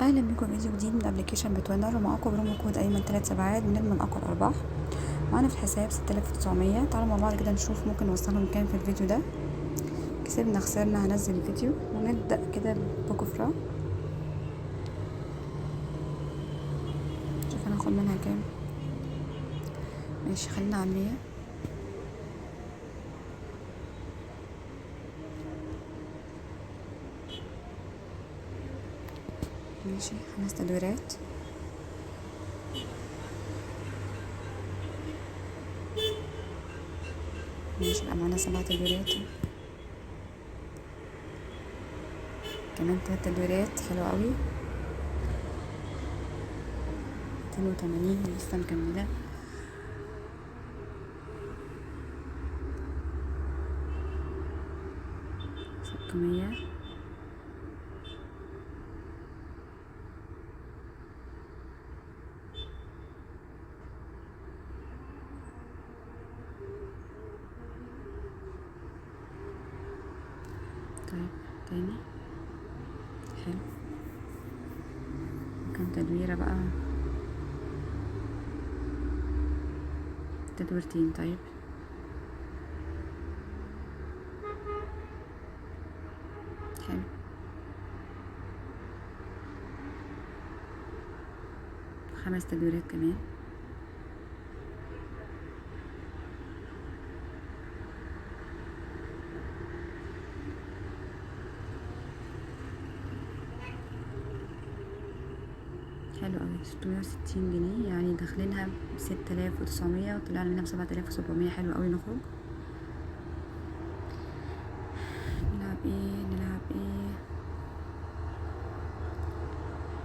اهلا بكم في فيديو جديد من application بتوينر، ومعاكم promo code ايمن 3 سبعات بنضمن اقوى الارباح. معانا في الحساب 6900. تعالوا مع بعض كده نشوف ممكن نوصلهم كام في الفيديو ده. كسبنا خسرنا هنزل الفيديو ونبدا كده بكفرة. شوف هناخد منها كام. ماشي، خلينا على 100. ماشي، 5 تدويرات. ماشي، يبقى معانا 7 تدويرات، كمان 3 تدويرات. حلو قوي. 280 لسه مكملة. 600. طيب تاني، حلو. كم تدويرة بقى؟ تدويرتين. طيب حلو. 5 تدويرات كمان. حلو قوي. 660 جنيه، يعني داخلينها ب6900 وطلعنا منها ب7700. حلو قوي. نخرج نلعب ايه؟ نلعب ايه؟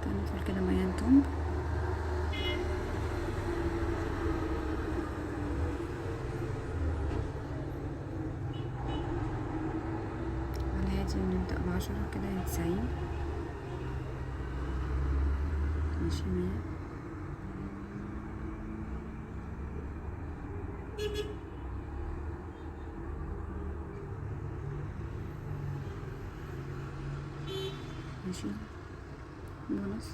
تعالوا ندخل كده ميان تومب. على هادي، ونبدأ ب10 كده، يعني 90. ماشي، 100. ماشي، بونص.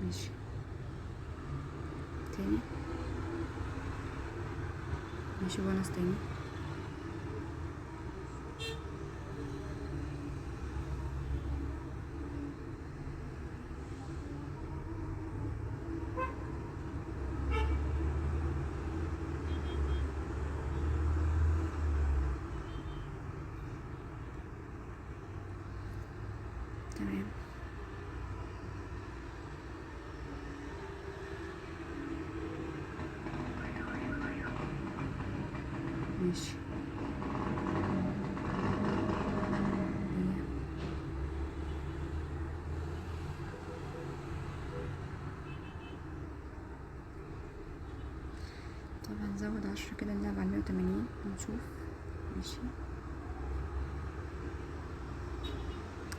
ماشي تاني. ماشي، بونص تاني. تمام. ماشي، طب هنزود 10 كده، نلعب على 180 ونشوف. ماشي،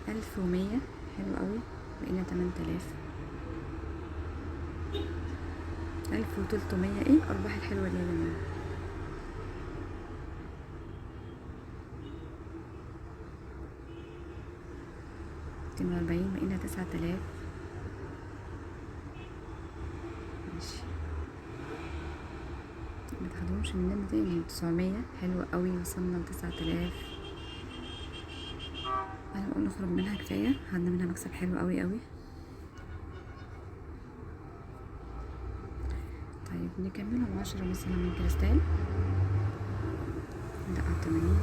1100. حلو قوي. بقينا 8000. 1300. ايه الارباح الحلوة دي يا جماعة؟ 42. بقينا 9000. ماشي، ما تاخدهمش مننا تاني. 900. حلو قوي، وصلنا ل9000. انا بقول نخرج منها، كفاية، خدنا منها مكسب حلو قوي قوي. طيب نكملهم 10 مثلا من كريستال. نبدأ على 80.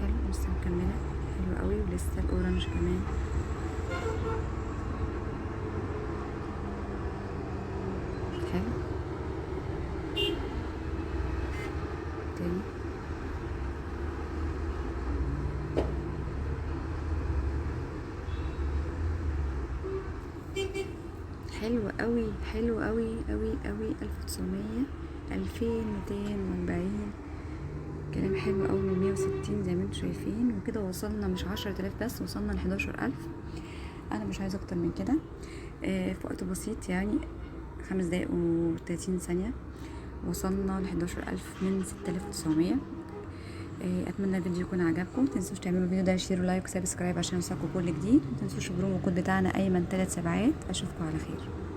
حلو، لسه مكملة. حلو قوي. ولسه الاورنج كمان. حلو تاني. حلو قوي، حلو قوي قوي قوي. 1900، 2240، كلام حلو قوي. من 160 زي ما انتم شايفين. وكده وصلنا مش 10,000 بس، وصلنا ل11,000. انا مش عايزه اكتر من كده. في وقت بسيط يعني 5 دقايق وتلاتين ثانية وصلنا ل11,000 من 6900. اتمنى الفيديو يكون عجبكم. متنسوش تعملوا الفيديو ده share و like و subscribe عشان يوصلكم كل جديد. متنسوش ال promo code بتاعنا ايمن 777. اشوفكم على خير.